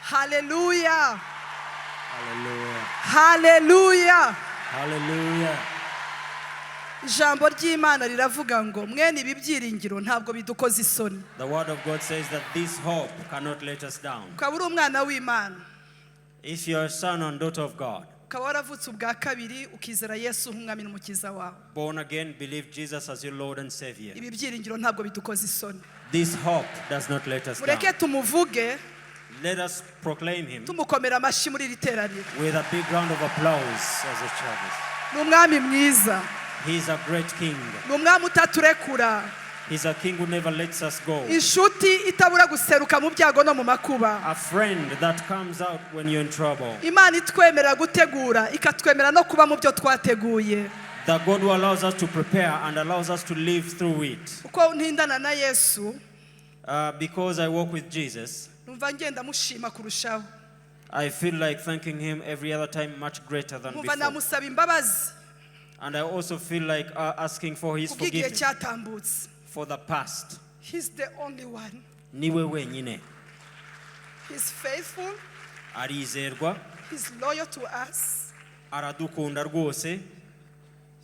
Haleluya. Hallelujah. Haleluya. Hallelujah. Ijambo ry'Imana riravuga ngo mwene ibi byiringiro ntabwo bidukoza isoni. The word of God says that this hope cannot let us down. Ukaba uri umwana w'Imana, If you're a son and daughter of God, ukaba waravutse ubwa kabiri, ukizera Yesu nk'umwami n'umukiza wawe, born again, believe Jesus as your Lord and Savior. Ibi byiringiro ntabwo bidukoza isoni. This hope does not let us Mureke down. Tumuvuge Let us proclaim him tumukomera amashyi muri iri teraniro. With a big round of applause as a service. Ni umwami mwiza. He's a great king. Ni umwami utaturekura. He's a king who never lets us go. Inshuti itabura guseruka mu byago no mu makuba. A friend that comes out when you're in trouble. Imana itwemerera gutegura, ikatwemera no kuba mu byo twateguye. The God who allows us to prepare and allows us to live through it. Uko ntindana na Yesu, Because I walk with Jesus, numva ngenda mushima kurushaho. I feel like thanking him every other time much greater than Nkumva before. namusaba imbabazi And I also feel like asking for his kubw'igihe forgiveness cyatambutse. For the past. He's the only one. Niwe wenyine. He's faithful. Arizerwa, He's loyal to us. Aradukunda rwose,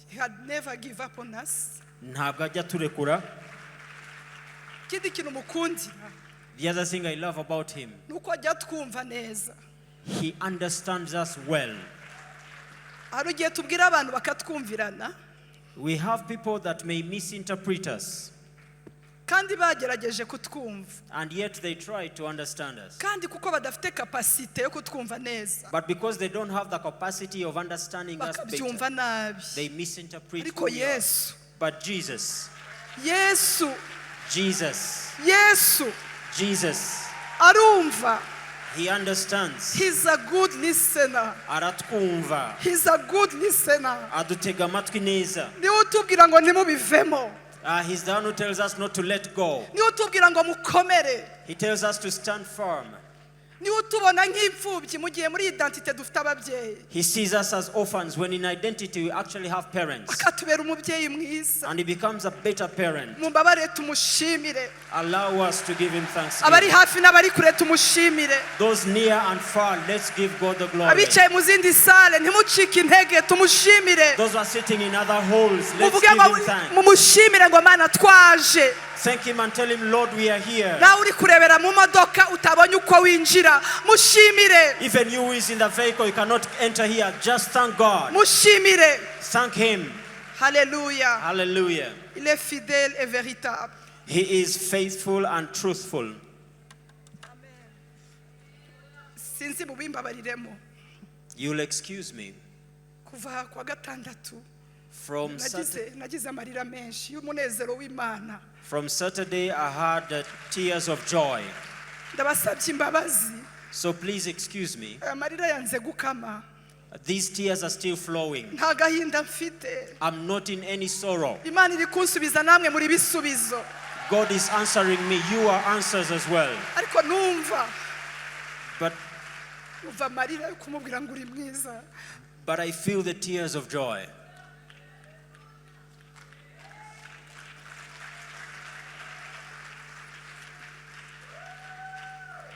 He had never give up on us. Ntabwo ajya aturekura. Ikindi kintu mukundira The other thing I love about him, ni uko ajya twumva neza. He understands us well. Hari igihe tubwira abantu bakatwumvirana, We have people that may misinterpret us, kandi bagerageje kutwumva, and yet they try to understand us. Kandi kuko badafite capacité yo kutwumva neza, But because they don't have the capacity of understanding us better, bakabyumva nabi. They misinterpret Ariko who we are. Yesu, But Jesus, Yesu, Jesus, Yesu Jesus, arumva. He understands. He's a good listener. Aratwumva. He's a good listener. Adutega amatwi neza. Niwe utubwira ngo ntimubivemo. He's the one who tells us not to let go. Niwe utubwira ngo mukomere. He tells us to stand firm. Niwe utubona nk'imfubyi mu gihe muri identité dufite ababyeyi, He sees us as orphans when in identity we actually have parents. Akatubera umubyeyi mwiza. And he becomes a better parent. Mumbabare tumushimire. Allow us to give him Abari thanksgiving. Hafi n'abari kure tumushimire. Those near and far, let's give God the glory. Abicaye mu zindi salle ntimucike intege, tumushimire. Those who are sitting in other halls, let's Muvuge give ngo him thanks. mumushimire ngo Mana twaje. Thank him and tell him, "Lord, we are here." Nawe uri kurebera mu modoka utabonye uko winjira, mushimire. Even you who is in the vehicle, you cannot enter here. Just thank God. Mushimire. Thank him. Haleluya. Hallelujah. Il est fidèle et véritable. He is faithful and truthful. Sinzi mubimbabariremo. You'll excuse me. Kuva kwa gatandatu, From Saturday, nagize nagize amarira menshi y'umunezero w'Imana. From Saturday, I had tears of joy. Ndabasabye imbabazi. So please excuse me. Aya marira yanze gukama. These tears are still flowing. Nta gahinda mfite. I'm not in any sorrow. Imana iri kunsubiza, namwe muri bisubizo. God is answering me. You are answers as well. Ariko numva, But, numva amarira yo kumubwira ngo uri mwiza. But I feel the tears of joy.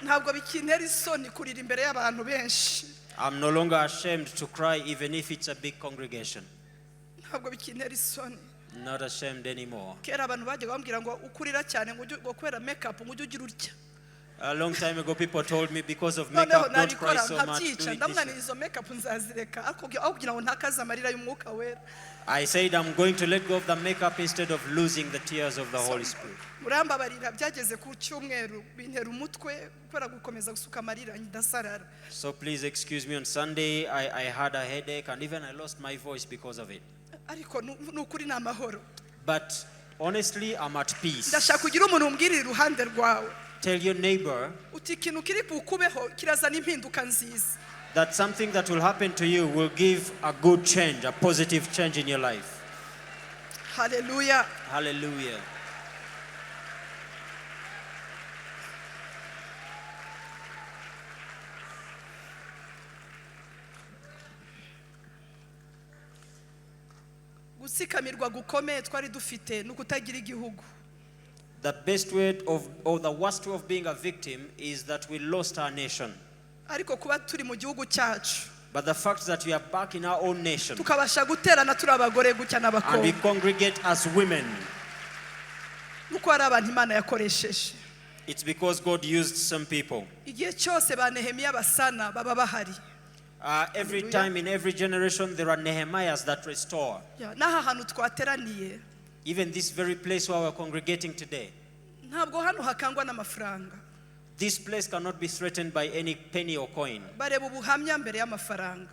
Ntabwo bikintera isoni kurira imbere y'abantu benshi. I'm no longer ashamed to cry, even if it's a big congregation. Ntabwo bikintera isoni. Not ashamed anymore. Kera abantu bajyaga bambwira ngo ukurira cyane ngo ujye ngo kubera makeup ngo ujye ugira utya. A long time ago, people told me because of Noneho makeup, don't cry nabikora so much. Do nkabyica it this ndamwana way. Izo makeup nzazireka ariko aho kugira ngo ntakaze amarira y'umwuka wera. I said I'm going to let go of the makeup instead of losing the tears of the Holy Spirit. Murambabarira byageze ku cyumweru bintera umutwe kubera gukomeza gusuka amarira ndasarara. So please excuse me. On Sunday, I had a headache and even I lost my voice because of it. Ariko nu- ni ukuri ni amahoro. But honestly, I'm at peace. Ndashaka kugira umuntu umbwirira iruhande rwawe Tell your neighbor uti ikintu kiri bukubeho kirazana impinduka nziza. That something that will happen to you will give a good change, a positive change in your life. Haleluya. Hallelujah. Gutsikamirwa gukomeye twari dufite ni ukutagira igihugu. The best way of, or the worst way of being a victim is that we lost our nation. Ariko kuba turi mu gihugu cyacu, But the fact that we are back in our own nation tukabasha guterana turi abagore gutya and we n'abakobwa, congregate as women, nuko hari abantu Imana yakoresheje. It's because God used some people. Igihe cyose ba Nehemiya basana baba bahari. Every Hallelujah. Time in every generation, there are Nehemiahs that restore. Ya, n'aha hantu twateraniye, Even this very place where we're congregating today, ntabwo hano hakangwa n'amafaranga. This place cannot be threatened by any penny or coin. Bareba ubuhamya mbere y'amafaranga.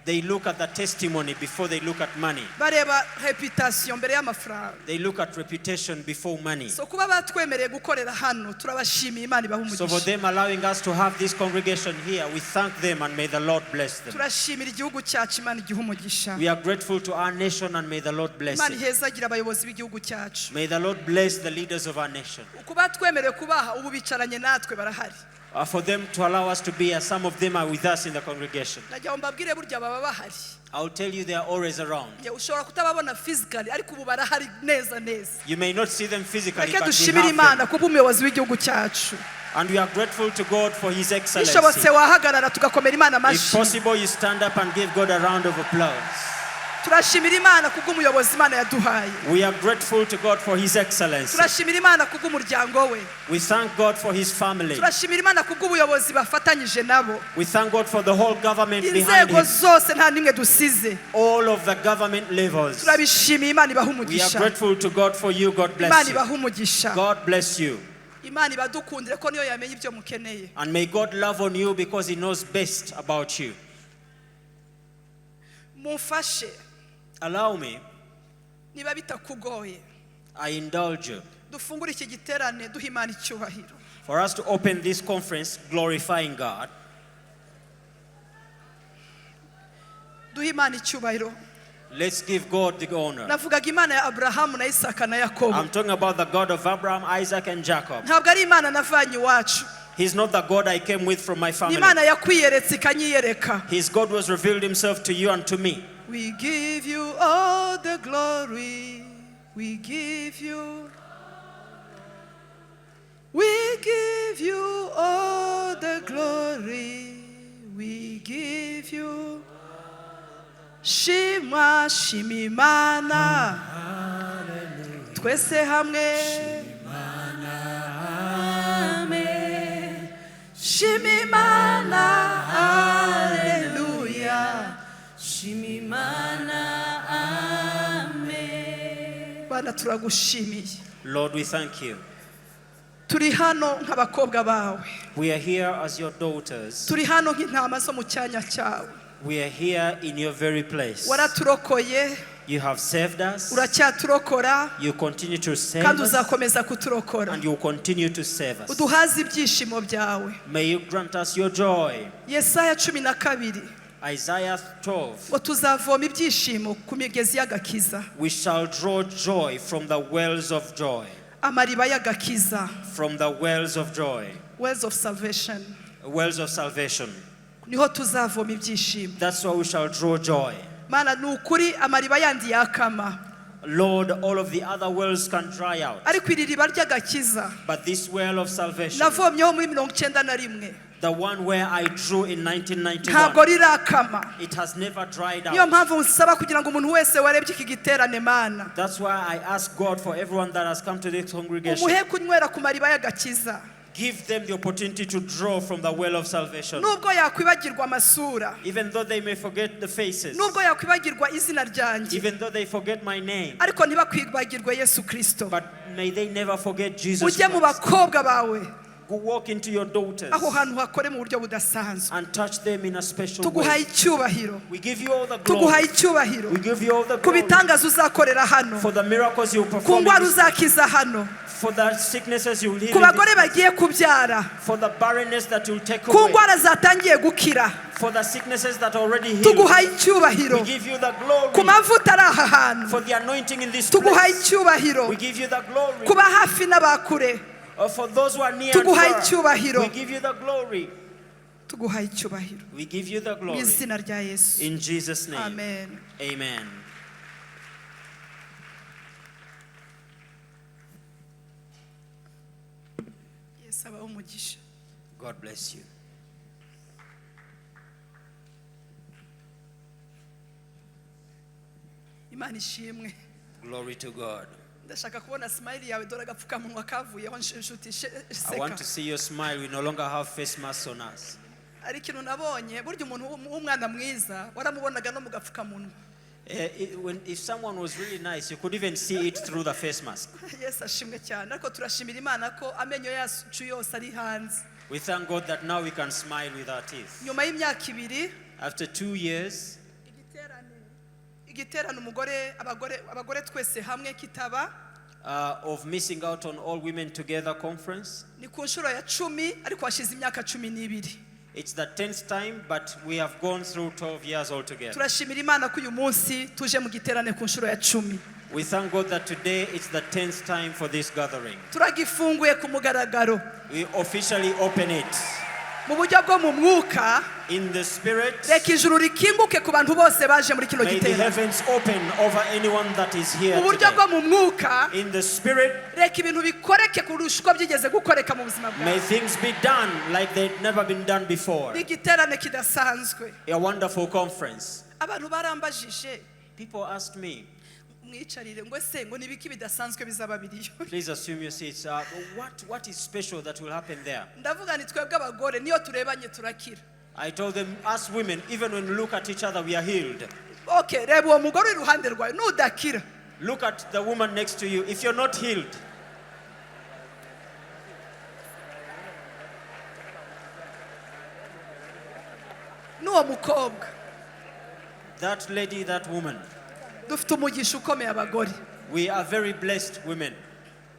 They look at the testimony before they look at money. Bareba reputation mbere y'amafaranga. They look at reputation before money. So kuba batwemereye gukorera hano, turabashimiye, Imana ibahe So for umugisha. them allowing us to have this congregation here, we thank them and may the Lord bless them. Turashimira igihugu cyacu, Imana igihe umugisha. We are grateful to our nation and may the Lord bless Imana it. ihezagira abayobozi b'igihugu cyacu. May the Lord bless the leaders of our nation. Kuba twemerewe kubaha ubu bicaranye natwe barahari. For them to allow us to be here, some of them are with us in the congregation. Nagira ngo mbabwire, burya baba bahari. I'll tell you, they are always around. Njye ushobora kutababona physically, ariko ubu barahari neza neza. You may not see them physically, Reke but we dushimire have Imana them. kuba umuyobozi w'igihugu cyacu. And we are grateful to God for His excellency. Bishobotse wahagarara tugakomera Imana If amashyi. possible, you stand up and give God a round of applause. Turashimira Imana kubw'umuyobozi Imana yaduhaye. We are grateful to God for His excellency. Turashimira Imana kubw'umuryango we. We thank God for His family. Turashimira Imana kubw'ubuyobozi bafatanyije nabo. We thank God for the whole government behind Inzego him. Zose nta n'imwe dusize. All of the government levels. Turabishimiye, Imana ibahe We are umugisha. Grateful to God for you. God Imana bless you. ibahe umugisha. God bless you. Imana ibadukundire ko niyo yamenya ibyo mukeneye. And may God love on you because He knows best about you. Mumfashe, Allow me, niba bitakugoye, I indulge you, dufungure iki giterane duha Imana icyubahiro. For us to open this conference glorifying God. Duhe Imana icyubahiro. Let's give God the honor. Navugaga Imana ya Aburahamu na Isaka na Yakobo. I'm talking about the God of Abraham, Isaac, and Jacob. Ntabwo ari Imana navanye iwacu. He's not the God I came with from my Ni family. Imana yakwiyeretse ikanyiyereka. His God was revealed himself to you and to me. We give you all the glory. We give you. We give you all the glory. We give you. Shimwa, shima Imana. Twese hamwe. Amen. Shima Imana. Hallelujah. Shimimana, amen. Bana, turagushimiye. Lord, we thank you. Turi hano nk'abakobwa bawe. We are here as your daughters. Turi hano nk'intama zo mu cyanya cyawe. We are here in your very place. Waraturokoye, You have saved us. Uracyaturokora, You continue to save kandi us. Uzakomeza kuturokora. And you will continue to save us. Uduhaze ibyishimo byawe. May you grant us your joy. Yesaya 12, Isaiah 12. ngo tuzavoma ibyishimo ku migezi y'agakiza. We shall draw joy from the wells of joy. Amariba y'agakiza. From the wells of joy. Wells of salvation. Wells of salvation. Niho tuzavoma ibyishimo. That's where we shall draw joy. Mana, ni ukuri amariba yandi yakama, Lord, all of the other wells can dry out. Ariko iri riba ry'agakiza But this well of salvation, navomyeho muri 91, the one where I drew in ntabwo 1991, rirakama. It has never dried Niyo out. mpamvu nsaba kugira ngo umuntu wese warebye iki giterane, Mana, That's why I ask God for everyone that has come to this congregation. Umuhe kunywera ku mariba y'agakiza. Give them the opportunity to draw from the well of salvation. Nubwo yakwibagirwa amasura, Even though they may forget the faces, nubwo yakwibagirwa izina ryanjye, even though they forget my name, ariko ntibakwibagirwe Yesu Kirisito. But may they never forget Jesus Ujye mu Christ. Bakobwa bawe, Go walk into your daughters aho hantu hakore mu buryo budasanzwe. And touch them in a special Tuguhaye way. Icyubahiro. We give you all the Tuguhaye glory. icyubahiro We give you all the ku glory bitangaza uzakorera hano, for the miracles you ku perform, in ndwara this- uzakiza hano, for the sicknesses you heal, ku in this- bagore bagiye kubyara, for the barrenness that you'll take ku away, ndwara zatangiye gukira. For the sicknesses that are already healed. Tuguhaye icyubahiro We give you the glory ku mavuta ari aha hantu. For the anointing in this Tuguhaye place. icyubahiro We give you the glory kuba hafi n'abakure. For those who are near and Tuguhaye far. icyubahiro. We give you the glory. Tuguhaye icyubahiro We give you the mu glory. Izina rya Yesu. In Jesus' name. Amen. Amen. Yesu abahe umugisha. God bless you. Imana ishimwe. Glory to God. Ndashaka kubona smile yawe, dore agapfukamunwa kavuyeho, inshuti I want seka. to see your smile. We no longer have face masks on us. Hari ikintu nabonye, burya umuntu w'umwana mwiza waramubonaga no mu gapfukamunwa. If someone was really nice, you could even see it through the face mask. Yesu ashimwe cyane, ariko turashimira Imana ko amenyo yacu yose ari hanze. We thank God that now we can smile with our teeth. Nyuma y'imyaka 2 After 2 years, igiterane umugore abagore abagore twese hamwe kitaba, of missing out on All Women Together conference, ni ku nshuro ya 10, ariko hashize imyaka 12. It's the 10th time, but we have gone through 12 years altogether. Turashimira Imana ko uyu munsi tuje mu giterane ku nshuro ya 10. We thank God that today it's the 10th time for this gathering. Turagifunguye ku mugaragaro. We officially open it. Mu buryo bwo mu mwuka, In the spirit, reka ijuru rikinguke ku bantu bose baje muri kino may the giterane. Heavens open over anyone that is here Mu buryo today. bwo mu mwuka, In the spirit, reka ibintu bikoreke kurusha uko byigeze gukoreka mu buzima bwawe. May things be done like they've never been done before. Ni igiterane kidasanzwe. A wonderful conference. Abantu barambajije, People asked me, mwicarire, ngo ese ngo nibiki bidasanzwe bizaba biriyo? Please assume your seats. What is special that will happen there? Ndavuga ni twebwe abagore niyo turebanye turakira. I told them, us women, even when we look at each other, we are healed. Okay, reba uwo mugore uri iruhande rwawe, nudakira. Look at the woman next to you. If you're not healed, N'uwo mukobwa. That lady, that woman, Dufite umugisha ukomeye abagore. We are very blessed women.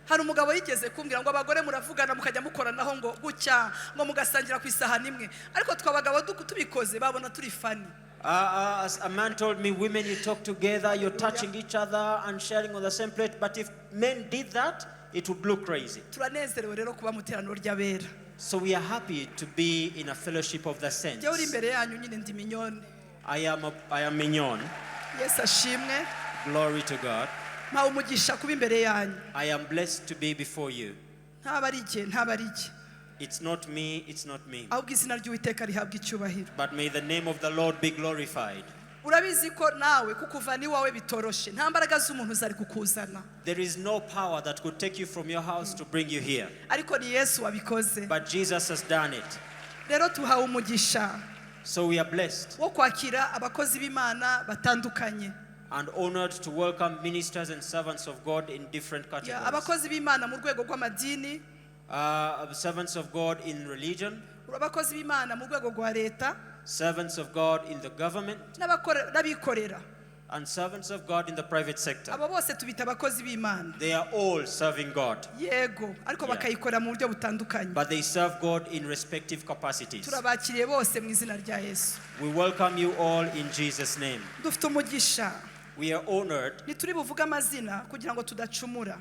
Hari umugabo yigeze kumbwira ngo abagore muravugana mukajya mukoranaho ngo gutya, ngo mugasangira ku isahani imwe, ariko twe abagabo tubikoze babona turi funny. As a man told me, women, you talk together, you're touching each other and sharing on the same plate. But if men did that, it would look crazy. Turanezerewe rero kuba mu iteraniro ry'abera. So we are happy to be in a fellowship of the saints. Njyewe uri imbere yanyu nyine ndi Mignonne. I am Mignon. Yesu ashimwe. Glory to God. Mpawe umugisha kuba imbere yanyu. I am blessed to be before you. Ntaba ari jye, ntaba ari jye. It's not me, it's not me. Ahubwo izina ry'Uwiteka rihabwa icyubahiro. But may the name of the Lord be glorified. Urabizi ko nawe kukuvana iwawe bitoroshe, nta mbaraga z'umuntu zari kukuzana. There is no power that could take you from your house to bring you here. Ariko ni Yesu wabikoze. But Jesus has done it. Rero tuhawe umugisha So we are blessed wo kwakira abakozi b'Imana batandukanye. And honored to welcome ministers and servants of God in different Ya, categories. abakozi b'Imana mu rwego rw'amadini, Servants of God in religion, abakozi b'Imana mu rwego rwa leta, servants of God in the government, n'abikorera. And servants of God in the private sector. Abo bose tubita abakozi b'Imana. They are all serving God, Yego, ariko Yeah. bakayikora mu buryo butandukanye. But they serve God in respective capacities. Turabakiriye bose mu izina rya Yesu. We welcome you all in Jesus' name. Dufite umugisha. We are honored. Ntituri buvuge amazina kugira ngo tudacumura.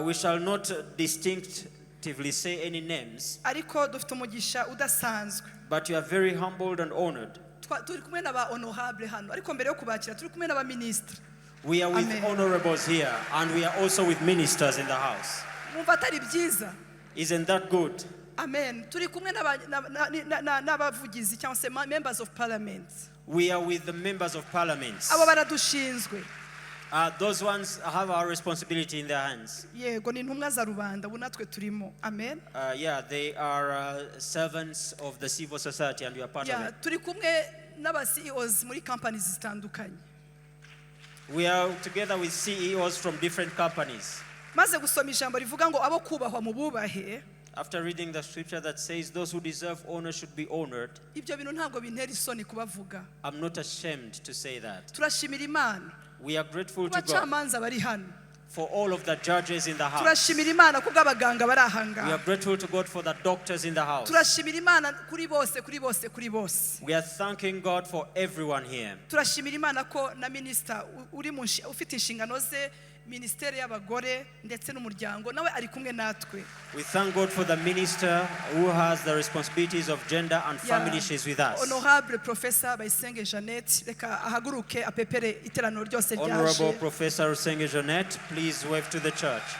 We shall not distinctively say any names, Ariko dufite umugisha udasanzwe. But you are very humbled and honored. Turi kumwe n'aba honorable hano, ariko mbere yo kubakira turi kumwe n'abaminisitiri. We are with Amen. Honorables here, and we are also with ministers in the house. Mwumva atari byiza? Isn't that good? Amen. Turi kumwe n'abavugizi cyangwa se members of parliament. We are with the members of parliament. Abo baradushinzwe. Those ones have our responsibility in their hands. Yego, ni intumwa za rubanda, ubu natwe turimo. Amen. Yeah, they are servants of the civil society, and we are part of Yeah, it. turi kumwe n'aba CEOs muri companies zitandukanye. We are together with CEOs from different companies. Maze gusoma ijambo rivuga ngo abo kubahwa mu bubahe, After reading the scripture that says those who deserve honor should be honored, ibyo bintu ntabwo bintera isoni kubavuga. I'm not ashamed to say that. Turashimira Imana We are grateful to God abacamanza bari hano. For all of the judges in the house. Turashimira Imana kubw'abaganga bari aha We ngaha. are grateful to God for the doctors in the house. Turashimira Imana kuri bose, kuri bose, kuri bose. We are thanking God for everyone here. Turashimira Imana ko na minisita uri mu ufite inshingano ze minisiteri y'abagore ndetse n'umuryango nawe ari kumwe natwe. We thank God for the minister who has the responsibilities of gender and Ya, family. She's with us. Honorable Professor Bayisenge Jeannette, reka ahaguruke apepere iteraniro ryose Honorable ryaje. Professor Rusenge Jeannette, please wave to the church.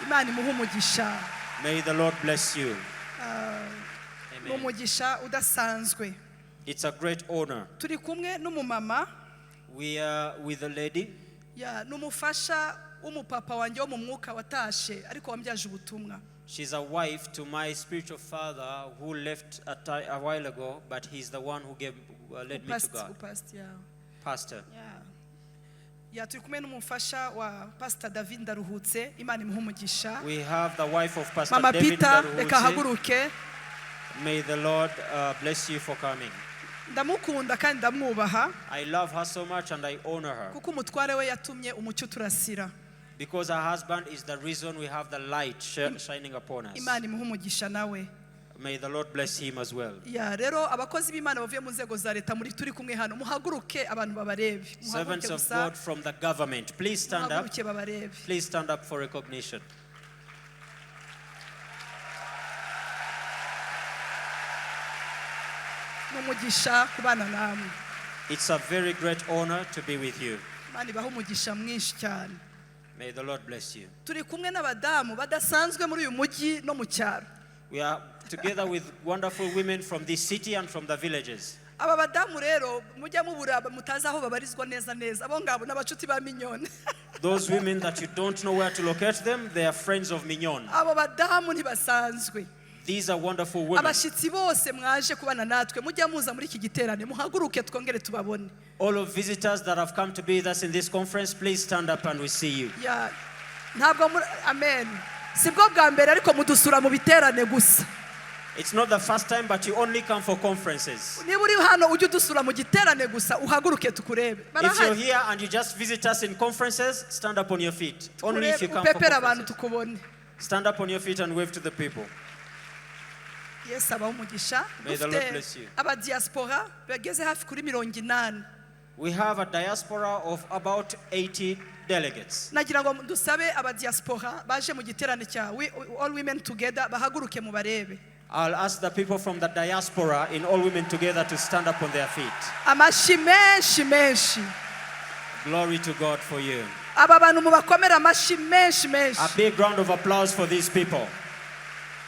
Imana imuhe umugisha. May the Lord bless you. Ni Amen. umugisha udasanzwe. It's a great honor. Turi kumwe n'umumama. We are with a lady. Ya, ni umufasha w'umupapa wanjye wo mu mwuka watashe ariko wambyaje ubutumwa. She's a wife to my spiritual father who left a while ago, but he's the one who led me to God. Upast, ya. Pastor. Ya. Ya, turi kumwe n'umufasha wa Pastor David Ndaruhutse, Imana imuhe umugisha. We have the wife of Pastor Mama David Peter, reka Ndaruhutse. ahaguruke. May the Lord bless you for coming. Ndamukunda kandi ndamwubaha I love her so much and I honor her kuko umutware we yatumye umucyo uturasira. because her husband is the reason we have the light shining upon us. Imana imuhe umugisha nawe. May the Lord bless him as well. Ya, rero abakozi b'Imana bavuye mu nzego za leta muri turi kumwe hano, muhaguruke abantu babarebe. Servants Muhaguruke of gusa, God from the government, please stand up. muhaguruke babarebe. Please stand up for recognition. Ni umugisha kubana namwe. It's a very great honor to be with you. Imana ibahe umugisha mwinshi cyane. May the Lord bless you. Turi kumwe n'abadamu badasanzwe muri uyu mujyi no mu cyaro. We are together with wonderful women from this city and from the villages. Aba badamu rero mujya mubura mutazi aho babarizwa neza neza, abo ngabo ni abacuti ba Mignone. Those women that you don't know where to locate them, they are friends of Mignone. Abo badamu ntibasanzwe. These are wonderful women. Abashyitsi bose mwaje kubana natwe mujya muza muri iki giterane, muhaguruke twongere tubabone. All of visitors that have come to be with us in this conference, please stand up and we see you. Ya, ntabwo amen, si bwo bwa mbere ariko mudusura mu biterane gusa. It's not the first time, but you only come for conferences. Niba uri hano ujye udusura mu giterane gusa, uhaguruke tukurebe. If you're Barahari. here and you just visit us in conferences, stand up on your feet. Only if you come for Upepere abantu conferences. tukubone. Stand up on your feet and wave to the people. Yesu abahe umugisha. May the Lord Dufite bless you. abadiaspora bageze hafi kuri 80. We have a diaspora of about 80 delegates. Nagira ngo dusabe abadiaspora baje mu giterane cya All Women Together bahaguruke mu barebe. I'll ask the people from the diaspora in All Women Together to stand up on their feet. Amashyi menshi menshi. Glory to God for you. Aba bantu mubakomere amashyi menshi menshi. A big round of applause for these people.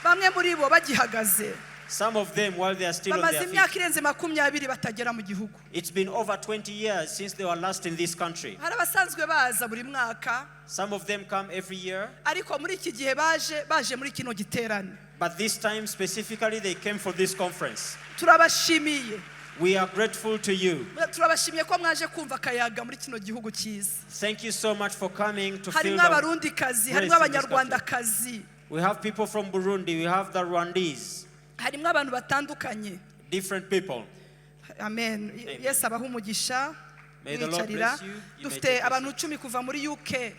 Bamwe muri bo bagihagaze. Some of them, while they are still on Bamaze their feet. imyaka irenze 20 batagera mu gihugu. It's been over 20 years since they were last in this country. Hari abasanzwe baza buri mwaka, Some of them come every year, ariko muri iki gihe baje baje muri kino giterane. but this time specifically they came for this conference. Turabashimiye. We are grateful to you. Turabashimiye ko mwaje kumva akayaga muri kino gihugu cyiza. Thank you so much for coming to feel Harimo the abarundikazi, harimo grace in this country. abanyarwandakazi, We have people from Burundi, we have the Rwandese, harimo abantu batandukanye. different people. Amen. Yesu abahe umugisha. May the Lord Mwicarira. bless you. You may Dufite take your abantu 10 kuva muri UK,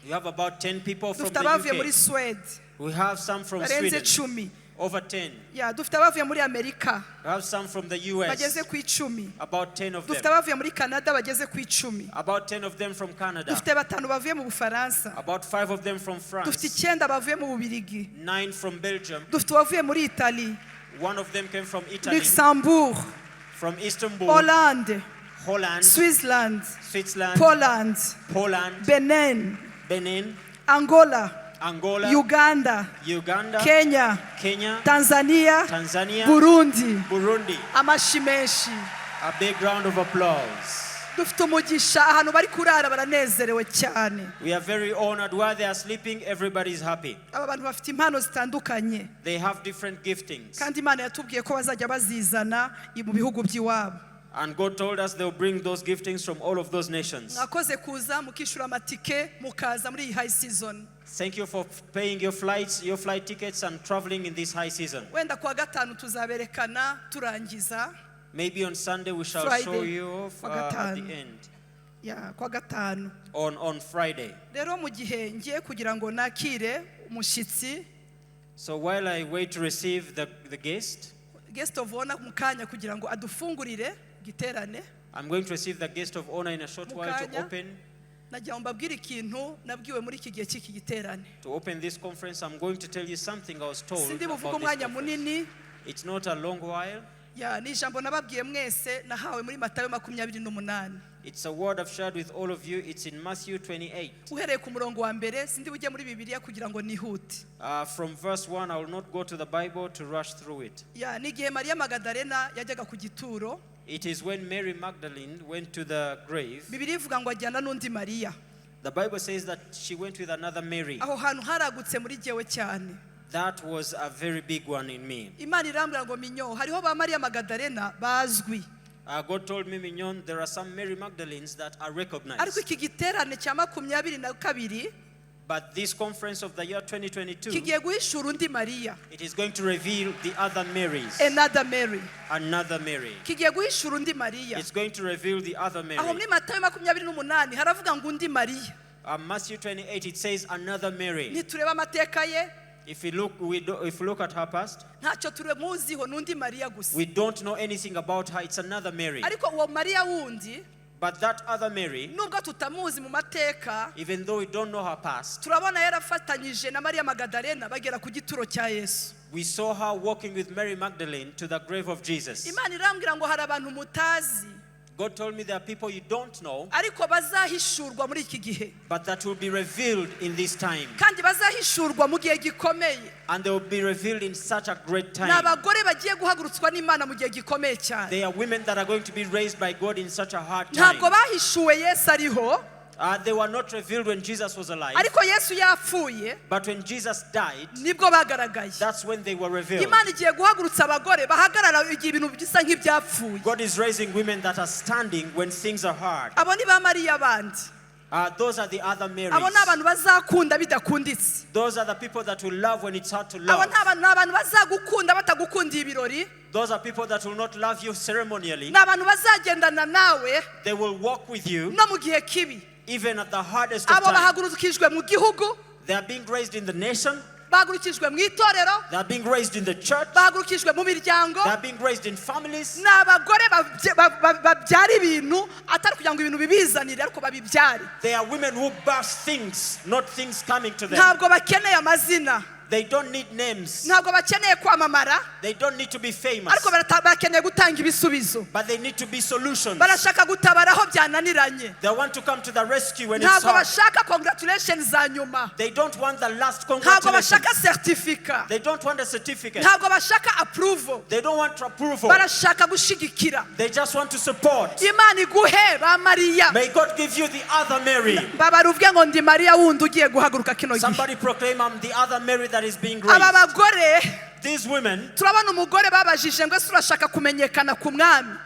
We have about 10 people from dufite abavuye the muri UK. Swede We have some from barenze Sweden, 10. over 10. Ya, dufite abavuye muri Amerika We have some from the US, bageze ku 10. about 10 of Dufite them. abavuye muri Canada bageze ku 10. About 10 of them from Canada. Dufite 5 bavuye mu Bufaransa. About 5 of them from Dufite France. 9 bavuye mu Bubiligi. 9 from Belgium. Dufite uwavuye muri Italy, One of them came from Italy, Luxembourg, from Istanbul, Hollande, Holland, Switzerland, Switzerland, Poland, Poland, Benin, Benin, Angola, Angola, Uganda, Uganda, Kenya, Kenya, Tanzania, Tanzania, Burundi. Burundi. Amashyi menshi. A big round of applause. Dufite umugisha ahantu bari kurara baranezerewe cyane. We are very honored. While they are sleeping, everybody is happy. Aba bantu bafite impano zitandukanye They have different giftings. kandi Imana yatubwiye ko bazajya bazizana mu bihugu by'iwabo. And God told us they'll bring those giftings from all of those nations. Mwakoze kuza mukishyura amatike mukaza muri iyi high season. Thank you for paying your flights, your flight tickets, and traveling in this high season. Wenda kuwa gatanu tuzaberekana turangiza. Maybe on Sunday we shall Friday. show you off at the end. Ya, kuwa gatanu. On Friday. Rero mu gihe ngiye kugira ngo nakire umushyitsi, So while I wait to receive the guest, guest of honor mu kanya kugira ngo adufungurire giterane, I'm going to receive the guest of honor in a short while to Mukanya. open nagira ngo mbabwire ikintu nabwiwe muri iki gihe cy'iki giterane. to open this conference. I'm going to tell you something I was told Sindi buvuge about this umwanya conference. munini. It's not a long while. Ya, ni ijambo nababwiye mwese nahawe muri Matayo 28. It's a word I've shared with all of you. It's in Matthew 28. Uhereye ku murongo wa mbere, sindi bujye muri Bibiliya kugira ngo nihute. From verse 1, I will not go to the Bible to rush through it. Ya, ni igihe Mariya Magadalena yajyaga ku gituro. It is when Mary Magdalene went to the grave. Bibiliya ivuga ngo ajyana n'undi Mariya. The Bible says that she went with another Mary. Aho hantu haragutse muri jyewe cyane. That was a very big one in me. Imana irambwira ngo Mignon, hariho ba Mariya Magadarena bazwi. God told me, Mignon, there are some Mary Magdalenes that are Ariko recognized. iki giterane cya 22 But this conference of the year 2022, kigiye guhishura undi Mariya. It is going to reveal the other Marys. Another Mary. Another Mary. Kigiye guhishura undi Mariya. It's going to reveal the other Aho Mary. muri Matayo 28 haravuga ngo undi Mariya. Matthew 28, it says another Mary. Ntitureba amateka ye. If we look, we do, if we look at her past, Ntacyo tumuziho, n'undi Mariya gusa. We don't know anything about her. It's another Mary. Ariko uwo Mariya wundi, But that other Mary, nubwo tutamuzi mu mateka, even though we don't know her past, turabona yarafatanyije na Mariya Magadarena bagera ku gituro cya Yesu. We saw her walking with Mary Magdalene to the grave of Jesus. Imana irambwira ngo hari abantu mutazi, God told me there are people you don't know, ariko bazahishurwa muri iki gihe, but that will be revealed in this time. Kandi bazahishurwa mu gihe gikomeye. And they will be revealed in such a great Ni time. Abagore bagiye guhagurutswa n'Imana mu gihe gikomeye cyane. They are women that are going to be raised by God in such a hard time. Ntabwo bahishuwe Yesu ariho, They were not revealed when Jesus was alive, ariko Yesu yapfuye but when Jesus died, nibwo bagaragaye. That's when they were revealed. Imana igiye guhagurutsa abagore bahagarara igihe ibintu bisa nk'ibyapfuye. God is raising women that are standing when things are hard. Abo ni ba Mariya bandi. Those are the other Marys. Abo ni abantu bazakunda bidakunditse. Those are the people that will love when it's hard to Abo love. ni abantu, ni abantu bazagukunda batagukundiye ibirori. Those are people that will not love you ceremonially. Ni abantu bazagendana nawe They will walk with you no mu gihe kibi. Even at the hardest of Abo times. bahagurukijwe mu gihugu, They are being raised in the nation. Bahagurukijwe mu itorero, They are being raised in the church. Bahagurukijwe mu miryango. They are being raised in families. Ni abagore babyara ibintu atari kugira ngo ibintu bibizanire, ariko babibyare. They are women who birth things, not things coming to them. Ntabwo bakeneye amazina. They don't need names. Ntabwo bakeneye kwamamara, They don't need to be famous. Ariko bakeneye gutanga ibisubizo. But they need to be solutions. Barashaka gutabara aho byananiranye. They want to come to the rescue when it's Ntabwo hard. Bashaka congratulations za nyuma. They don't want the last Ntabwo congratulations. bashaka certificate. They don't want a certificate. Ntabwo bashaka approval. They don't want approval. Barashaka gushigikira. They just want to support. Imana iguhe ba Mariya. May God give you the other Mary. Babara uvuge ngo ndi Mariya wundi ugiye guhaguruka kino gihe. Somebody proclaim, "I'm the other Mary that is being Aba raised." bagore, These women, turabona umugore babajije ngo ese urashaka kumenyekana ku mwami?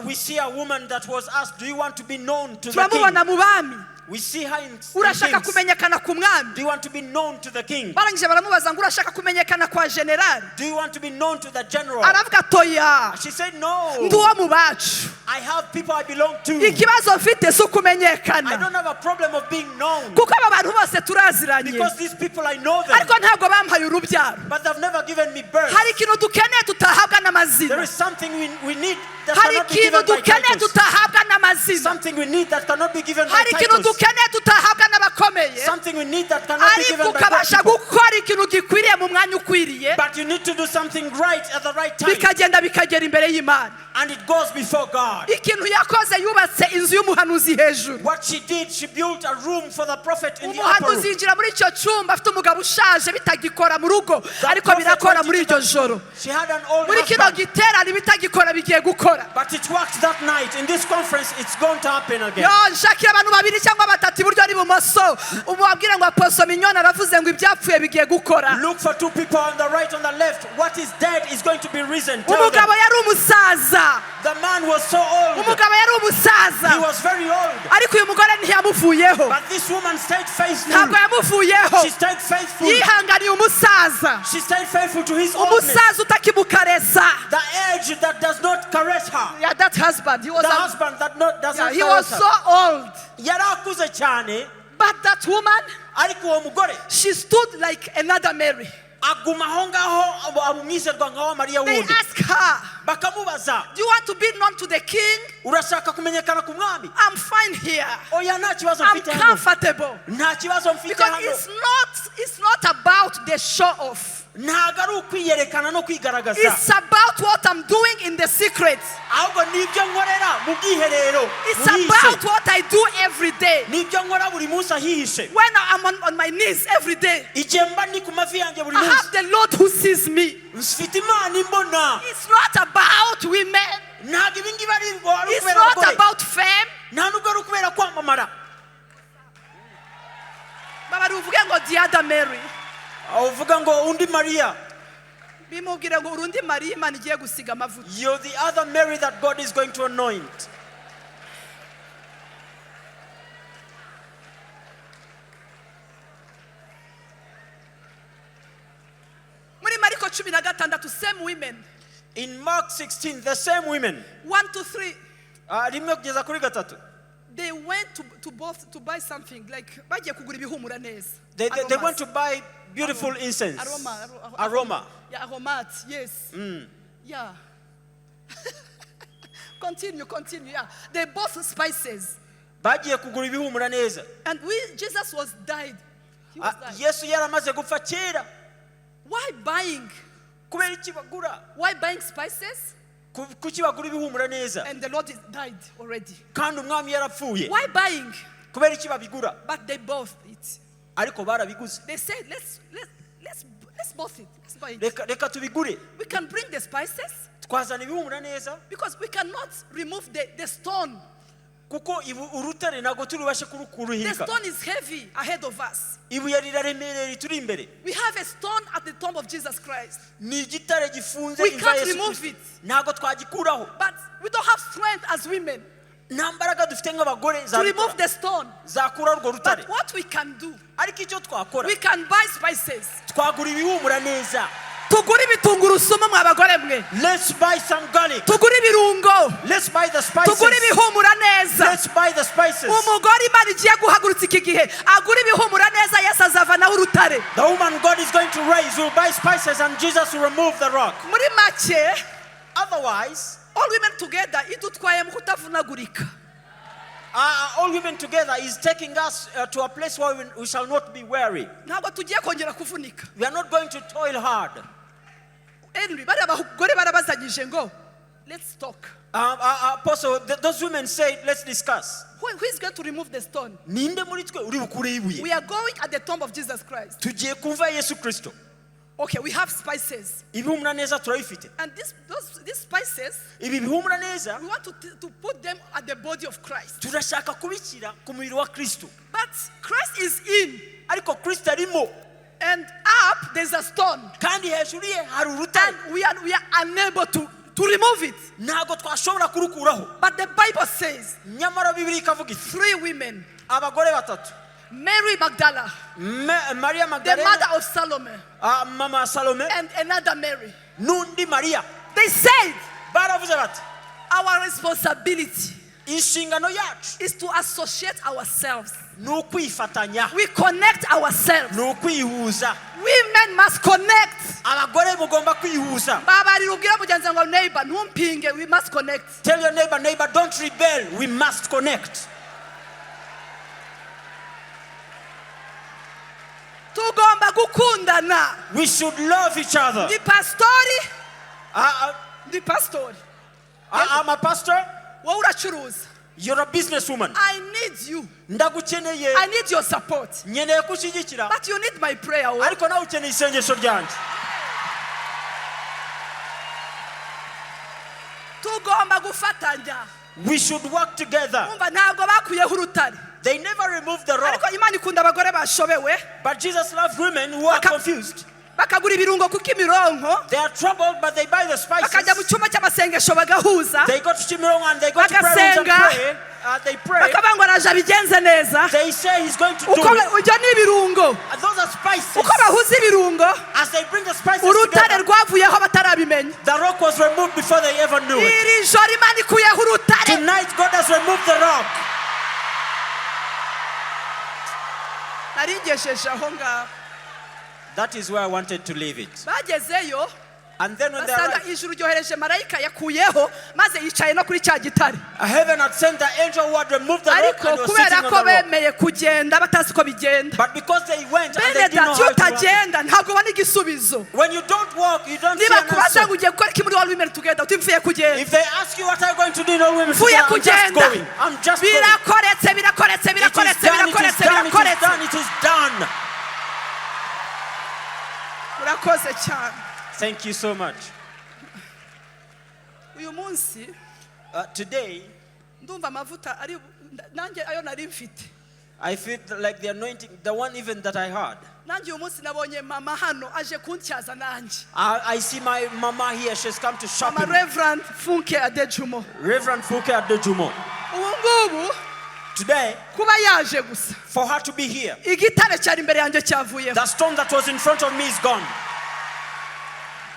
We see a woman that was asked, "Do you want to be known to the king?" Turamubona mu bami. We see her in Urashaka Kings. Kumenyekana ku mwami? Do you want to be known to the king? Barangije baramubaza ngo urashaka kumenyekana kwa generali? Do you want to be known to the general? Aravuga toya. She said, "No." Ndi uwo mu bacu. I have people I belong to. Ikibazo mfite si I ukumenyekana, don't have a problem of being known. Kuko aba bantu bose turaziranye, Because these people, I know them. Ariko ntabwo bampaye urubyaro. But they've never given me birth. Hari ikintu dukeneye tutahabwa n'amazina. There is something we need that Hari cannot be ikintu given by dukeneye titles. tutahabwa n'amazina. Something we need that cannot be given by Hari ikintu titles. Dukeneye tutahabwa n'abakomeye, Something we need that cannot be ariko given by ukabasha people. Gukora ikintu gikwiriye mu mwanya ukwiriye, But you need to do something right at the right time. Bikagenda bikagera imbere y'Imana. And it goes before God. Ikintu yakoze, yubatse inzu y'umuhanuzi hejuru. What she did, she built a room for the prophet in the upper Umuhanuzi room. yinjira muri icyo cyumba afite umugabo ushaje bitagikora mu rugo, That ariko prophet birakora went muri into iryo joro. She had an old Muri kino husband. Giterane ibitagikora bigiye gukora. But it worked that night. In this conference, it's going to happen again. Yo nshakira abantu babiri cyangwa batatu iburyo n'ibumoso, umubabwire ngo Apostle Mignonne aravuze ngo ibyapfuye bigiye gukora. Look for two people on the right, on the left. What is dead is going to be risen. Tell them. Umugabo yari umusaza. The man was so old. Umugabo yari umusaza. He was very old. Ariko uyu mugore ntiyamuvuyeho. But this woman stayed faithful. Ntabwo yamuvuyeho. She stayed faithful. Yihanganiye umusaza. She stayed faithful to his oldness. Umusaza utakimukaresa. The age that does not caress her. Yeah, that husband, he was The a, husband that not, doesn't yeah, he was caress her. so old. Yari akuze cyane. But that woman, Ariko uwo mugore she stood like another Mary. Aguma aho ngaho aba umwizerwa nka wa Mariya They wundi. asked her, Bakamubaza, "Do you want to be known to the king?" Urashaka kumenyekana ku mwami? "I'm fine here. Oya, nta kibazo I'm mfite hano. comfortable." Nta kibazo mfite Because hano. it's not about the show off. Ntabwo ari ukwiyerekana no kwigaragaza. It's about what I'm doing in the secret. Ahubwo nibyo nkorera mu bwiherero It's buhishe. About what I do every day. Nibyo nkora buri munsi ahihishe. When I'm on my knees every day, Igihe mba ndi ku mavi yanjye buri I munsi, have the Lord who sees me. Mfite Imana imbona. It's not about women. Ntabwo ibi ngibi ari ari It's ukubera not abagore. About fame. Nta nubwo ari ukubera kwamamara. The other Mary. Uvuga ngo undi Mariya. Bimubwira ngo urundi Mariya Imana igiye gusiga amavuta. You're the other Mary that God is going to anoint. Muri Mariko 16, same women. In Mark 16, the same women. 1 to 3. Ah, rimwe kugeza kuri gatatu. They went to both to buy something, like bagiye kugura ibihumura neza. They Aromas. went to buy beautiful incense. Aroma. Aroma. Yeah, aromat, yes. Yeah. Continue, continue. Yeah. They bought spices. Bagiye kugura ibihumura neza. And we Jesus was died. He was Ah, died. Yesu yaramaze gupfa kera. Why buying? Kubera iki bagura? Why buying spices? Kuki bagura ibihumura neza And the Lord is died already. kandi umwami yarapfuye? Why buying? Kubera iki babigura? But they bought it. Ariko barabiguze. They said, let's bought it. Let's buy it. Reka tubigure. We can bring the spices Twazana ibihumura neza because we cannot remove the stone. Kuko urutare ntabwo turubashe The kuruhirika. stone is heavy ahead of us. Ibuye riraremereye rituri imbere. We have a stone at the tomb of Jesus Christ. Ni igitare gifunze We imva can't ya Yesu remove Kristo. it. Ntabwo twagikuraho. But we don't have strength as women Nta mbaraga dufite nk'abagore to remove zabikora- the stone. zakura urwo rutare. But what we can do, Ariko icyo twakora, we can buy spices. twagura ibihumura neza. Tugure ibitungurusumu mwa bagore mwe. Let's buy some garlic. Tugure ibirungo. Let's buy the spices. Tugure ibihumura neza. Let's buy the spices. Umugore Imana igiye guhagurutsa iki gihe agure ibihumura neza, Yesu azavanaho urutare. The woman God is going to raise will buy spices and Jesus will remove the rock. Muri make, Otherwise, All Women Together idutwaye mu kutavunagurika. All women together is taking us to a place where we shall not be weary. Ntabwo tugiye kongera kuvunika. We are not going to toil hard. Henry, bariya bagore barabazanyije ngo let's talk. Apostle, those women said, "Let's discuss." Who is going to remove the stone? Ninde muri twe uri bukure ibuye? We are going at the tomb of Jesus Christ. Tugiye kumva Yesu Kristo. Okay, we have spices. Ibihumura neza turabifite. And these spices, Ibi bihumura neza we want to put them at the body of Christ. Turashaka kubishyira ku mubiri wa Kristo. But Christ is in, Ariko Kristo arimo and up there's a stone. Kandi hejuru ye hari urutare. And we are unable to remove it. Ntabwo twashobora kurukuraho. But the Bible says Nyamara Bibiliya ikavuga iti three women: abagore batatu, Mary Magdala, Mariya the Magdalena, mother of Salome, ah, mama Salome, and another Mary. N'undi Mariya. They said, Baravuze bati our responsibility inshingano yacu is to associate ourselves. Ni ukwifatanya. We connect ourselves. Ni ukwihuza. Women must connect. Abagore mugomba kwihuza. Babarira ubwire mugenzi wawe ngo neighbor, ntumpinge, we must connect. Tell your neighbor, "Neighbor, don't rebel, we must connect." Tugomba gukundana. We should love each other. Ndi pastori. Ndi pastori. I'm a pastor. Wowe uracuruza. You're a businesswoman. I need you. Ndagukeneye. I need your support. Nkeneye kushyigikira. But you need my prayer, oh. Ariko nawe ukeneye isengesho ryanjye. Tugomba gufatanya. We should work together. Umva, ntabwo bakuyeho urutare. They never removed the rock. Ariko Imana ikunda abagore bashobewe. But Jesus loved women who are confused. Bakagura ibirungo ku Kimironko. They are troubled, but they buy the Bakajya mu spices. cyumba cy'amasengesho bagahuza. They go to Kimironko and they go to prayer rooms and Bagasenga. pray. They pray. Bakavuga ngo araje abigenze neza. They say he's going to do Uko it. ibyo ni ibirungo. And those are spices. Uko bahuza ibirungo, As they bring the spices urutare together, rwavuyeho batarabimenya. The rock was removed before they ever knew it. Iri joro Imana ikuyeho urutare. Tonight, God has removed the rock. Nari ngejeje aho ngaho. That is where I wanted to leave it. Bagezeyo, And then when they basanga arrived, ijuru ryohereje marayika yakuyeho maze yicaye no kuri cya gitare. Heaven had sent the angel who had removed the rock Ariko and was kubera sitting on ko the rock. bemeye kugenda batazi ko bigenda. But because they went and Bene they didn't know data, iyo how to work it. utagenda ntabwo ubona igisubizo. When you don't walk, you don't see Niba an kubaza answer. ngo ugiye gukora iki muri All Women Together, uti mvuye kugenda. If they ask you what are you going to do in All Women Mvuye Together, I'm just kugenda. going. I'm just going. Birakoretse, birakoretse, It is birakoretse, done, it is birakoretse, done, it is birakoretse. done, it is done. Urakoze cyane. Thank you so much. Uyu munsi Today, ndumva amavuta ari nanjye ayo nari mfite. I feel like the anointing, the one even that I had. Nanjye uyu munsi nabonye mama hano aje kuntyaza nanjye. I see my mama here. She's come to Mama sharpen me. Reverend Funke Adejumo. Reverend Funke Adejumo. Ubu ngubu Today, kuba yaje gusa, for her to be here, igitare cyari imbere yanjye cyavuyeho. The stone that was in front of me is gone.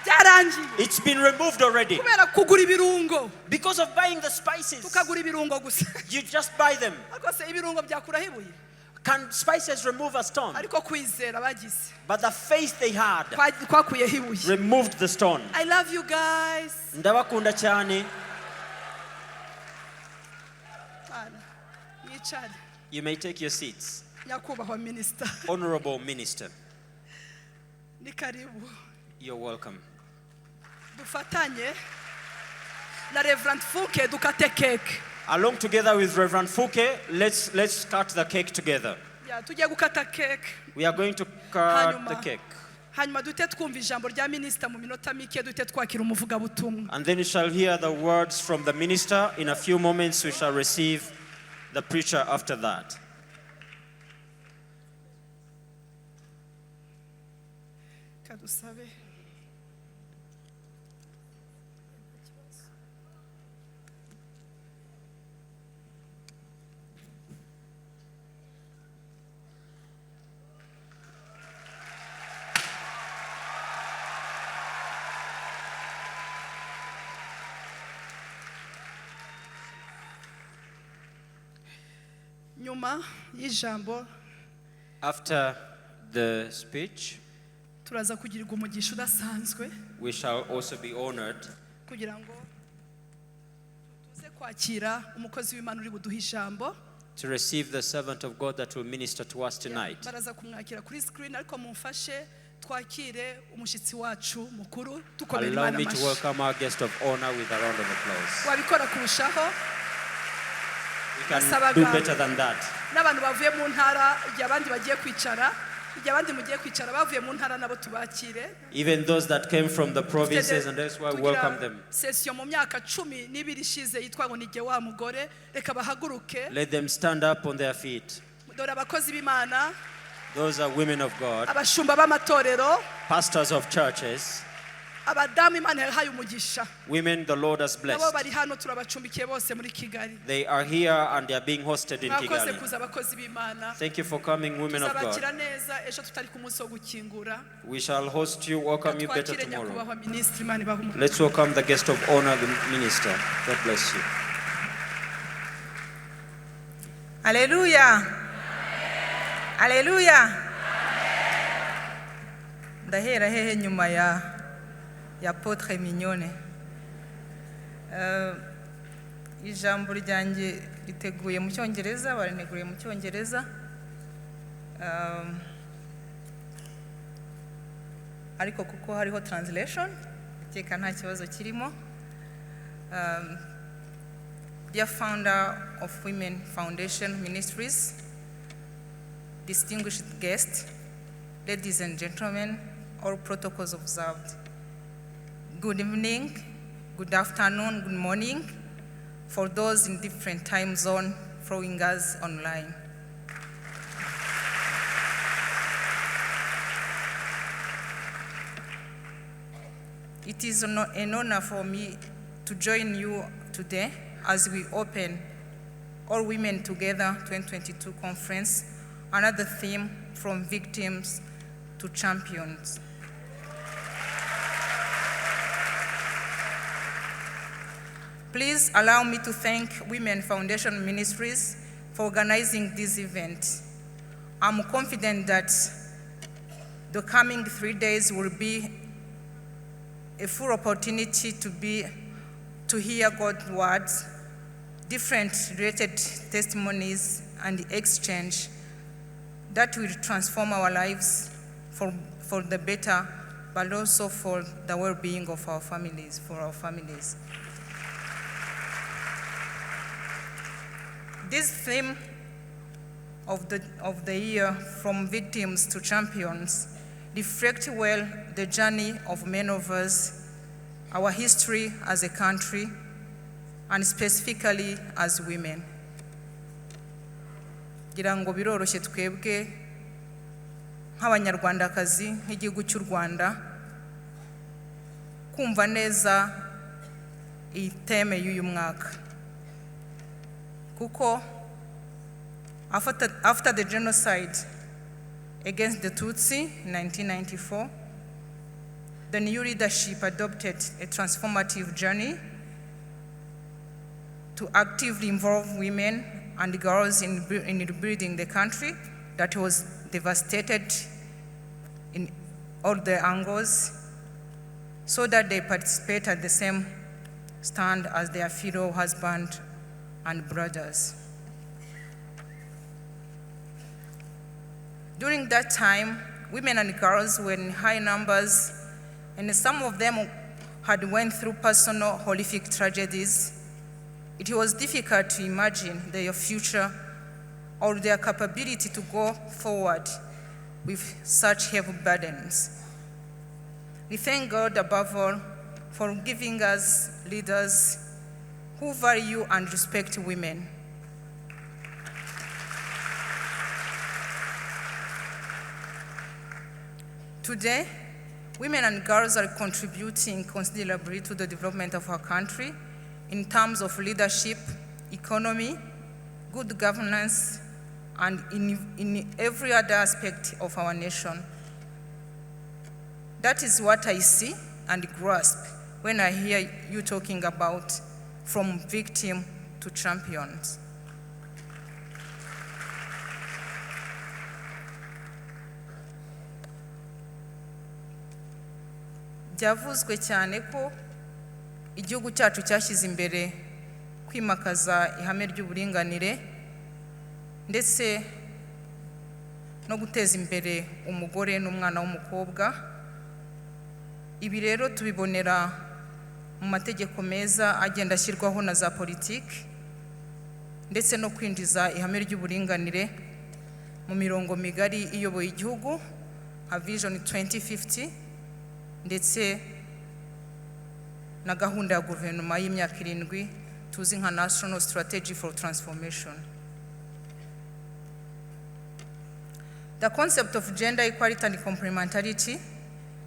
Byarangiye. It's been removed already. Kubera kugura ibirungo. Because of buying the spices, Tukagura ibirungo gusa. You just buy them. Ariko se ibirungo byakuraho ibuye? Can spices remove a stone? Ariko kwizera bagize But the faith they had kwakuyeho ibuye. Removed the stone. I love you guys. Ndabakunda cyane. Bana, mwicare. You may take your seats. Nyakubahwa minisita, Honorable Minister, ni karibu. You're welcome. Dufatanye na Reverend Funke dukate keke. Along together with Reverend Funke, let's cut the cake together. Ya, tugiye gukata keke. We are going to cut Hanyuma the cake. Hanyuma duhite twumva ijambo rya minisita mu minota mike, duhite twakira umuvugabutumwa. And then you shall hear the words from the minister. In a few moments, we shall receive the preacher after that. Kadusabe. Nyuma y'ijambo, After the speech, turaza kugirirwa umugisha udasanzwe we shall also be honored kugira ngo tuze kwakira umukozi w'Imana uri buduhe ijambo. To receive the servant of God that will minister to us tonight. Baraza kumwakira kuri screen, ariko mumfashe twakire umushyitsi wacu mukuru dukomera Allow Imana me to amashyi. Welcome our guest of honor with a round of applause. Wabikora kurushaho. We can Nasabaga do better than that. N'abantu bavuye mu ntara, igihe abandi bagiye kwicara, igihe abandi mugiye kwicara, bavuye mu ntara nabo tubakire. Even those that came from the provinces and elsewhere, Tugira welcome them. Session mu myaka 12 ishize yitwa ngo nijye wa mugore, reka bahaguruke. Let them stand up on their feet. Dore abakozi b'Imana, Those are women of God, abashumba b'amatorero, pastors of churches, abadamu Imana yahaye umugisha. Women the Lord has Nabo blessed. bari hano, turabacumbikiye bose muri Kigali. They are here and they are being hosted in Mwakoze Kigali. kuza abakozi b'Imana. Thank you for coming, women of Tuzabakira God. Neza ejo tutari ku munsi wo gukingura. We shall host you, welcome you better Twakire tomorrow. nyakubahwa minisitiri, Imana ibahe umugisha. Let's welcome the guest of honor, the minister. God bless you. Aleluya. Aleluya. Ndahera hehe nyuma ya Apôtre Mignone. Ijambo ryanjye riteguye mu Cyongereza, barineguriye mu Cyongereza. Ariko kuko hariho translation, ndakeka nta kibazo kirimo. Dear founder of Women Foundation Ministries, distinguished guests, ladies and gentlemen, all protocols observed. Good evening, good afternoon, good morning for those in different time zone following us online. It is an honor for me to join you today as we open All Women Together 2022 conference, another theme from victims to champions. Please allow me to thank Women Foundation Ministries for organizing this event. I'm confident that the coming 3 days will be a full opportunity to hear God's words, different related testimonies, and exchange that will transform our lives for the better, but also for the well-being of our families, for our families. This theme of the year, From Victims to Champions, reflect well the journey of many of us, our history as a country, and specifically as women. Ngira ngo biroroshye twebwe nk'Abanyarwandakazi, nk'igihugu cy'u Rwanda, kumva neza iyi theme y'uyu mwaka, kuko after the genocide against the Tutsi in 1994, the new leadership adopted a transformative journey to actively involve women and girls in rebuilding the country that was devastated in all the angles, so that they participate at the same stand as their fellow husband and brothers. During that time, women and girls were in high numbers, and some of them had went through personal horrific tragedies. It was difficult to imagine their future or their capability to go forward with such heavy burdens. We thank God above all for giving us leaders who value and respect women. Today, women and girls are contributing considerably to the development of our country in terms of leadership, economy, good governance, and in every other aspect of our nation. That is what I see and grasp when I hear you talking about from victim to champions. Byavuzwe cyane ko igihugu cyacu cyashyize imbere kwimakaza ihame ry'uburinganire ndetse no guteza imbere umugore n'umwana w'umukobwa. Ibi rero tubibonera mu mategeko meza agenda ashyirwaho na za politiki, ndetse no kwinjiza ihame ry'uburinganire mu mirongo migari iyoboye igihugu nka Vision 2050, ndetse na gahunda ya guverinoma y'imyaka 7 tuzi nka National Strategy for Transformation. The concept of gender equality and complementarity,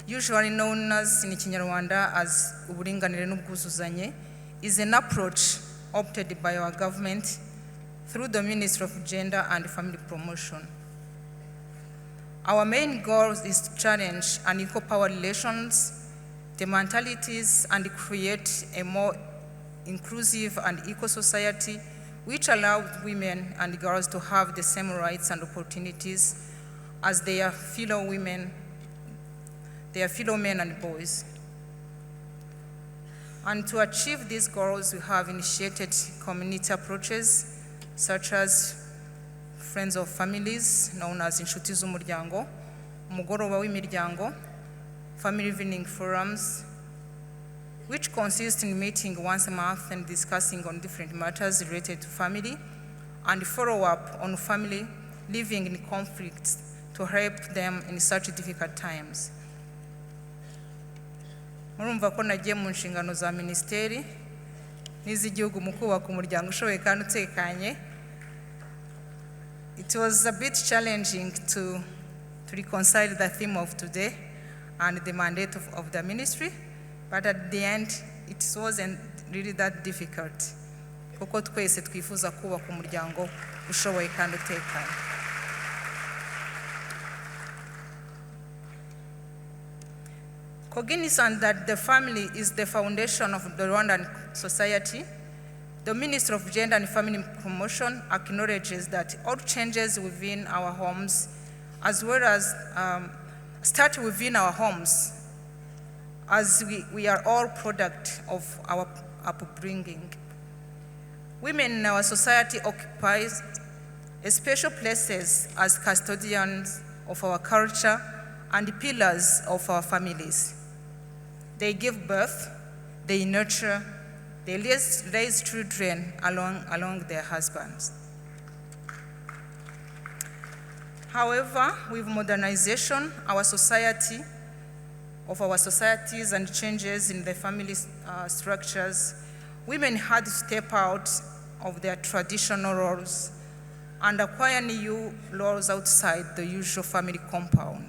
usually known as in Kinyarwanda as uburinganire n'ubwuzuzanye, is an approach opted by our government through the Ministry of Gender and Family Promotion. Our main goal is to challenge unequal power relations, the mentalities, and create a more inclusive and equal society which allows women and girls to have the same rights and opportunities as their fellow women, their fellow men and boys. And to achieve these goals, we have initiated community approaches such as Friends of Families, known as Inshuti z'Umuryango, Umugoroba w'Imiryango, Family Evening Forums, which consist in meeting once a month and discussing on different matters related to family, and follow up on family living in conflicts to help them in such difficult times. Murumva ko nagiye mu nshingano za minisiteri n'iz'igihugu mu kubaka umuryango ushoboye kandi utekanye. It was a bit challenging to reconcile the theme of today and the mandate of the ministry, but at the end, it wasn't really that difficult, kuko twese twifuza kubaka umuryango ushoboye kandi utekanye. Cognizant that the family is the foundation of the Rwandan society, the Ministry of Gender and Family Promotion acknowledges that all changes within our homes, as well as start within our homes, as we are all product of our upbringing. Women in our society occupy special places as custodians of our culture and pillars of our families. They give birth, they nurture, they raise children along their husbands. However, with modernization, of our societies and changes in the family structures, women had to step out of their traditional roles and acquire new roles outside the usual family compound.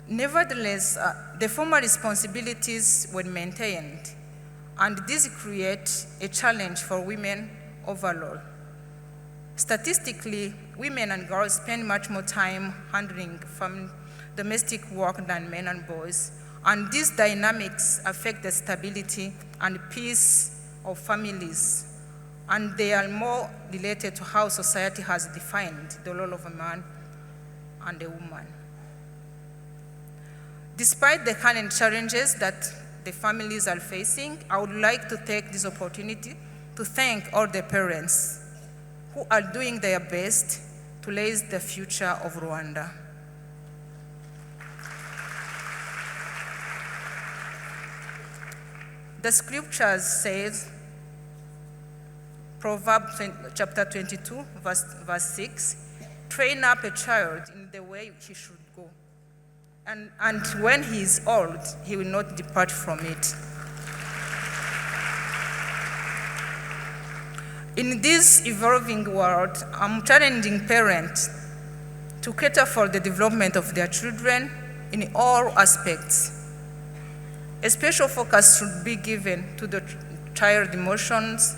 Nevertheless, the former responsibilities were maintained, and this creates a challenge for women overall. Statistically, women and girls spend much more time handling domestic work than men and boys, and these dynamics affect the stability and peace of families, and they are more related to how society has defined the role of a man and a woman. Despite the current challenges that the families are facing, I would like to take this opportunity to thank all the parents who are doing their best to raise the future of Rwanda. The scriptures says, Proverbs chapter 22, verse 6, train up a child in the way he should go, and when he is old, he will not depart from it. In this evolving world, I'm challenging parents to cater for the development of their children in all aspects. A special focus should be given to the child's emotions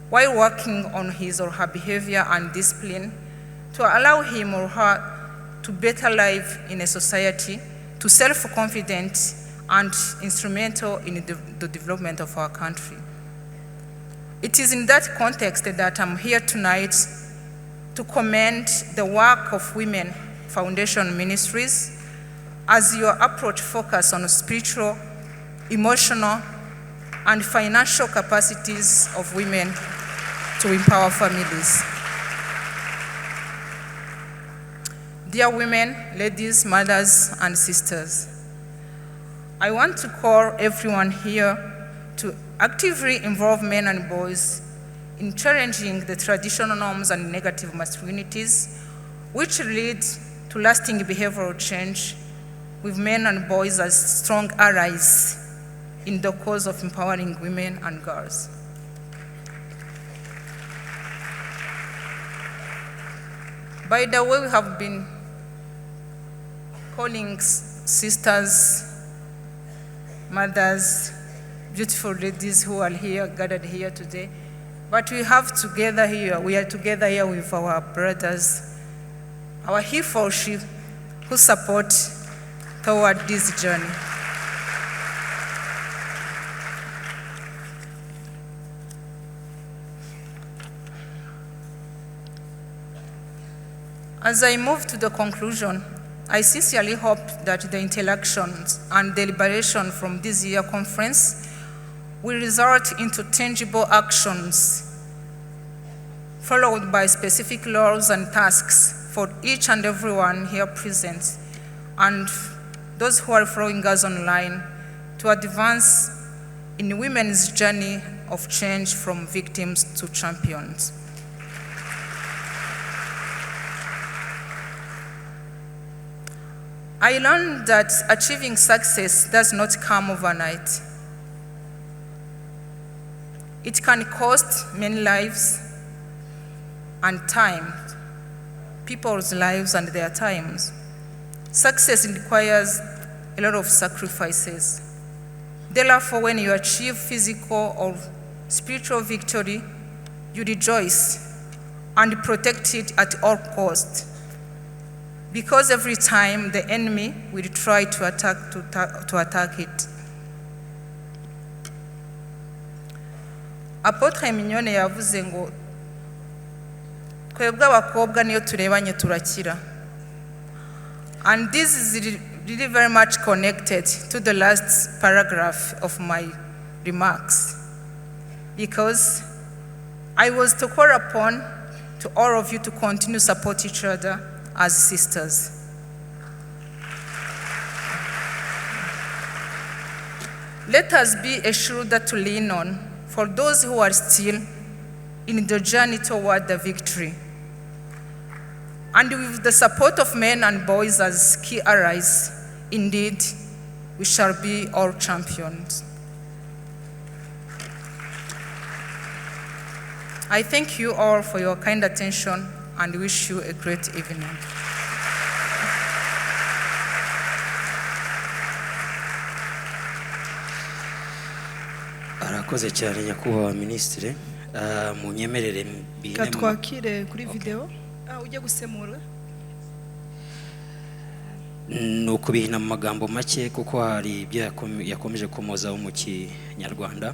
while working on his or her behavior and discipline to allow him or her to better live in a society, to self-confident and instrumental in the development of our country. It is in that context that I'm here tonight to commend the work of Women Foundation Ministries as your approach focuses on spiritual, emotional, and financial capacities of women to empower families. Dear women, ladies, mothers, and sisters, I want to call everyone here to actively involve men and boys in challenging the traditional norms and negative masculinities, which lead to lasting behavioral change with men and boys as strong allies in the cause of empowering women and girls. By the way, we have been calling sisters, mothers, beautiful ladies who are here, gathered here today. But we have together here, we are together here with our brothers, our he for she, who support toward this journey. As I move to the conclusion, I sincerely hope that the interactions and deliberation from this year's conference will result into tangible actions, followed by specific laws and tasks for each and everyone here present and those who are following us online to advance in women's journey of change from victims to champions. I learned that achieving success does not come overnight. It can cost many lives and time, people's lives and their times. Success requires a lot of sacrifices. Therefore, when you achieve physical or spiritual victory, you rejoice and protect it at all costs. Because every time the enemy will try to attack it. Apotre Mignone yavuze ngo twebwe abakobwa niyo turebanye turakira. And this is really very much connected to the last paragraph of my remarks, because I was to call upon to all of you to continue to support each other as sisters. Let us be a shoulder to lean on for those who are still in the journey toward the victory. And with the support of men and boys as key allies, indeed, we shall be all champions. I thank you all for your kind attention and wish you a great evening. Arakoze cyane nyakubahwa minisitiri. Ah, munyemerere mbihine Reka twakire kuri videwo. Ah, ujye gusemura. Ni ukubihina mu magambo make kuko hari ibyo yakomeje komozaho mu Kinyarwanda.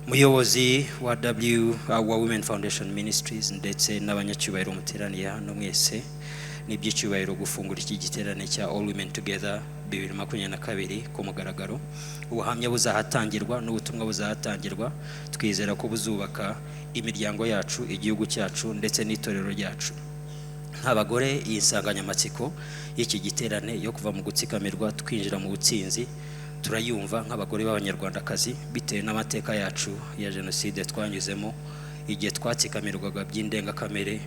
Umuyobozi wa W wa Women Foundation Ministries ndetse n'abanyacyubahiro muteraniye hano mwese, ni iby'icyubahiro gufungura iki giterane cya All Women Together 2022 ku mugaragaro. Ubuhamya buzahatangirwa n'ubutumwa buzahatangirwa twizera ko buzubaka imiryango yacu, igihugu cyacu ndetse n'itorero ryacu. Nk'abagore, iyi nsanganyamatsiko y'iki giterane yo kuva mu gutsikamirwa twinjira mu butsinzi turayumva nk'abagore b'Abanyarwandakazi bitewe n'amateka yacu ya jenoside twanyuzemo igihe twatsikamirwaga by'indengakamere,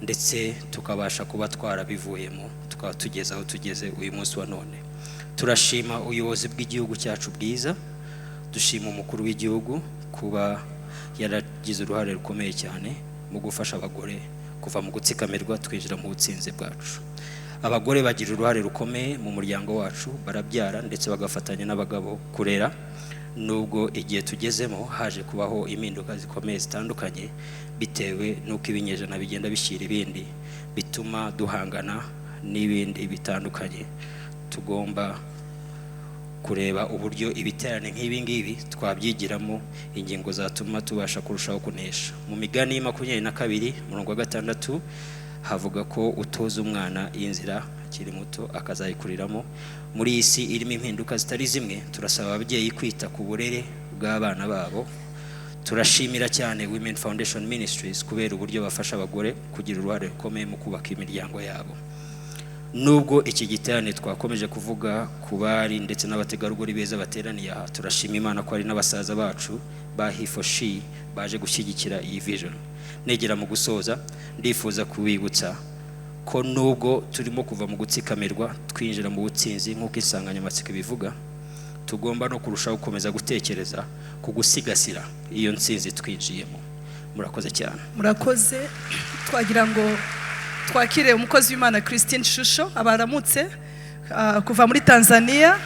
ndetse tukabasha kuba twarabivuyemo tukaba tugeze aho tugeze uyu munsi wa none. Turashima ubuyobozi bw'igihugu cyacu bwiza, dushima umukuru w'igihugu kuba yaragize uruhare rukomeye cyane mu gufasha abagore kuva mu gutsikamirwa twinjira mu butsinzi bwacu. Abagore bagira uruhare rukomeye mu muryango wacu, barabyara ndetse bagafatanya n'abagabo kurera. Nubwo igihe tugezemo haje kubaho impinduka zikomeye zitandukanye bitewe n'uko ibinyejana bigenda bishyira ibindi, bituma duhangana n'ibindi bitandukanye, tugomba kureba uburyo ibiterane nk'ibi ngibi twabyigiramo ingingo zatuma tubasha kurushaho kunesha. Mu Migani 22 umurongo wa 6 havuga ko utoza umwana inzira akiri muto akazayikuriramo. Muri iyi si irimo impinduka zitari zimwe, turasaba ababyeyi kwita ku burere bw'abana babo. Turashimira cyane Women Foundation Ministries kubera uburyo bafasha abagore kugira uruhare rukomeye mu kubaka imiryango yabo. Nubwo iki giterane twakomeje kuvuga ku bari ndetse n'abategarugori beza bateraniye aha, turashima Imana ko hari n'abasaza bacu ba HeForShe baje gushyigikira iyi vision. Negera mu gusoza, ndifuza kubibutsa ko nubwo turimo kuva mu gutsikamirwa twinjira mu butsinzi nk'uko insanganyamatsiko ibivuga, tugomba no kurushaho gukomeza gutekereza ku gusigasira iyo ntsinzi twinjiyemo. Murakoze cyane. Murakoze. Twagira ngo twakire umukozi w'Imana Christine Shusho abaramutse, kuva muri Tanzania.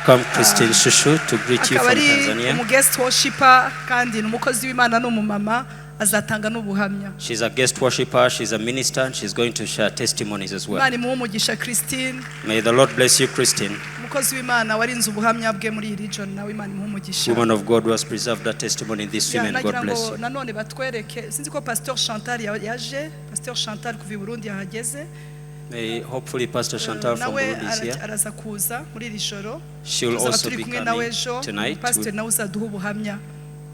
Come, Christine Shusho, to greet you Akaba from ari Tanzania. Umuguest worshiper kandi ni umukozi w'Imana n'umumama, azatanga n'ubuhamya. She's a guest worshipper, she's a minister, and she's going to share testimonies as well. Imana imuhe umugisha Christine. May the Lord bless you, Christine. Umukozi w'Imana warinze ubuhamya bwe muri iyi region, nawe Imana imuhe umugisha. Woman of God who has preserved that testimony in this Ya, women, nagira God bless ngo you. nanone batwereke, sinzi ko Pastor Chantal yaje. Pastor Chantal kuva i Burundi yahageze. May hopefully Pastor Chantal from Nawe Burundi is here. araza kuza muri iri joro. She will Tuzaba also turi be kumwe nawe coming ejo. tonight. Pastor nawe uzaduha ubuhamya.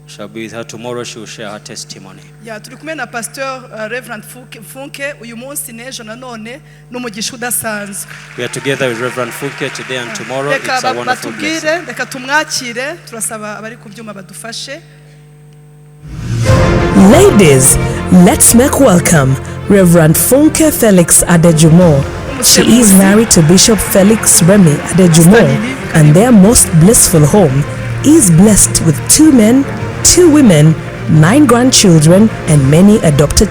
Shall be with her tomorrow. She will share her testimony. Ya, turi kumwe na Pastor Reverend Funke uyu munsi n'ejo nanone, n'umugisha udasanzwe. We are together with Reverend Funke today and tomorrow. Reka It's a wonderful batubwire blessing. reka tumwakire. Turasaba abari ku byuma badufashe. Ladies, let's make welcome Reverend Funke Felix Adejumo. She is married to Bishop Felix Remy Adejumo, and their most blissful home is blessed with two men, two women, nine grandchildren, and many adopted